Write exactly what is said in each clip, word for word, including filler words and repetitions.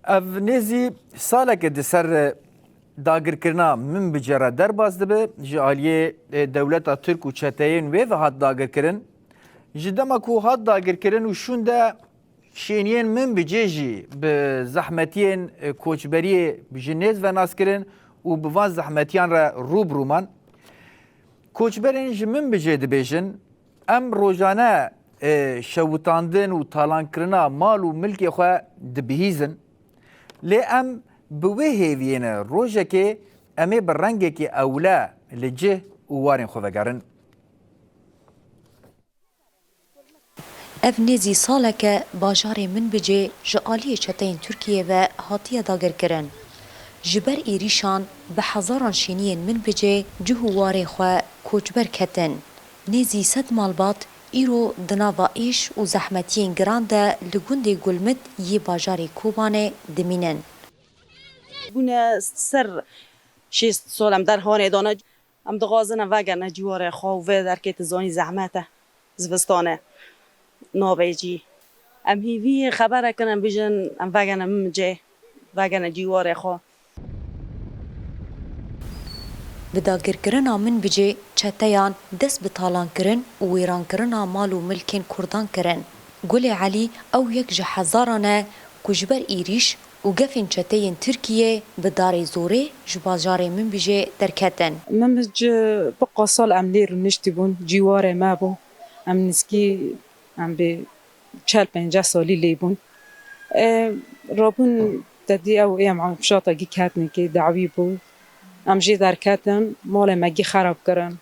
Ev nêzî saleke di ser dagirkirina Minbicê re derbas dibe, ji aliyê, e, dewleta Tirk û çeteyên wê ve hat dagirkirin. Ji dema ku hat dagirkirin û şûnde şêniyên Minbicê jî bi zehmetiyên, e, koçberiyê ji nêz ve naskirin û bi van zehmetiyan re rû bi rû man. Koçberên ji Minbicê dibêjin, em rojane, e, şewitandin û talankirina mal û milkê xwe dibihîzin. Lê em bi wê hêviyê ne, rojekê em ê bi rengekî ewle li cih û warên xwe vegerin. Ev nêzî salek e bajarê Minbicê ji aliyê çeteyên Tirkiyê ve hatiye dagirkirin. Ji ber êrîşan bi hezaran şêniyên Minbicê cih û warê xwe koçber ketin. Nêzî sed malbat îro di nava êş û zehmetiyên giran de li gundê Gulmit yê bajarê Kobanê dimînin. Bûne ser şêst sal em derhanê dane. Em dixwazin em vegerine cîwarê xwe û vê derkê tu zanî zehmet e. Zivistan e. Nabê cî. Em hîvî xeberek in, em bijin, em vegerine Minbicê, vegerine cîwarê xwe. Bi dagirkirina Minbicê çeteyan dest bi talankirin û wêrankirina mal û milkên Kurdan kirin. Gulê Elî ew yek ji hezaran e ku ji ber êrîş û gefên çeteyên Tirkiyê bi darê zorê ji bajarê Minbicê derketin. Minbic, e, bi qasal em lê rûniştî bûn, cîwarê me bû. Em nizkî, em bê çel pênceh salî lê bûn. E, rabûn te dî ew ê em amşata gî ketinekê dawî bû. Em jê derketin, malê me gî xerab kirin.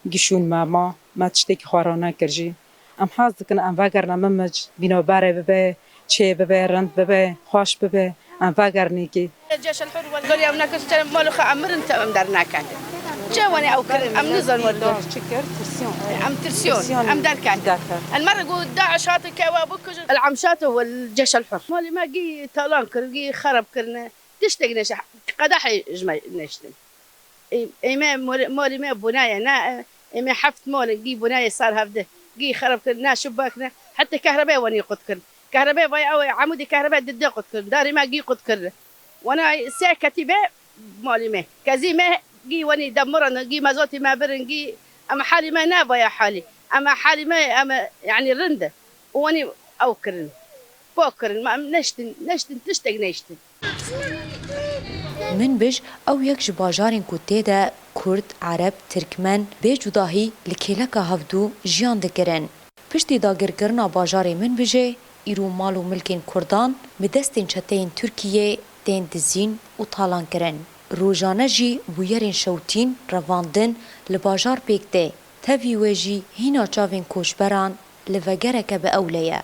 Gî şûn me ma, me tiştekî xwe ranekir jî. Em hez dikin em vegerine Minbic, bînaberê bibe, çê bibe, rind bibe, xweş bibe, em vegerinê kî. Ceş el hur wal gol ya nakir çerem malu xa emirin te em dernaket. Çe wane ew kirin, em nizan wal gol. Çi kir? Tirsiyon. Em tirsiyon, tirsiyon em derket. Derket. El merre go DAIŞ hatu kewa bu kujin. El amşatu wal ceş el hur. Mali me gî talan kir, gî xerab kirine. Tiştek neşe, qedahê ji me neştin. Ê, ê me mor-, malê me bonaye, ne, ê me heft mal in, gî bonaye sar hevdeh, gî xerab kir, ne şibak ne, heta kehrebê wanî qut kir. Kehrebê vay ew, emûdê kehrebê dide qut kir, darê me gî qut kir. Wana sê ketî be malê me. Kezî me gî wanî demirin, gî mezotî me birin, gî em halî me ne vaya halî. Em halî me, em yanî rind. Û wanî ew kirin. Pok kirin, ma em neştin, neştin, tiştek neştin. Minbij ew yek ji bajarên ku tê de Kurd, Ereb, Tirkmen bê cudahî li kêleka hevdû jiyan dikirin. Piştî dagirkirina bajarê Minbijê, îro mal û milkên Kurdan bi destên çeteyên Tirkiyê tên dizîn û talankirin. Rojane jî bûyerên şewitîn, revandin li bajar pêk tê. Tevî wê jî hîna çavên koçberan li vegereke bi ewle ye.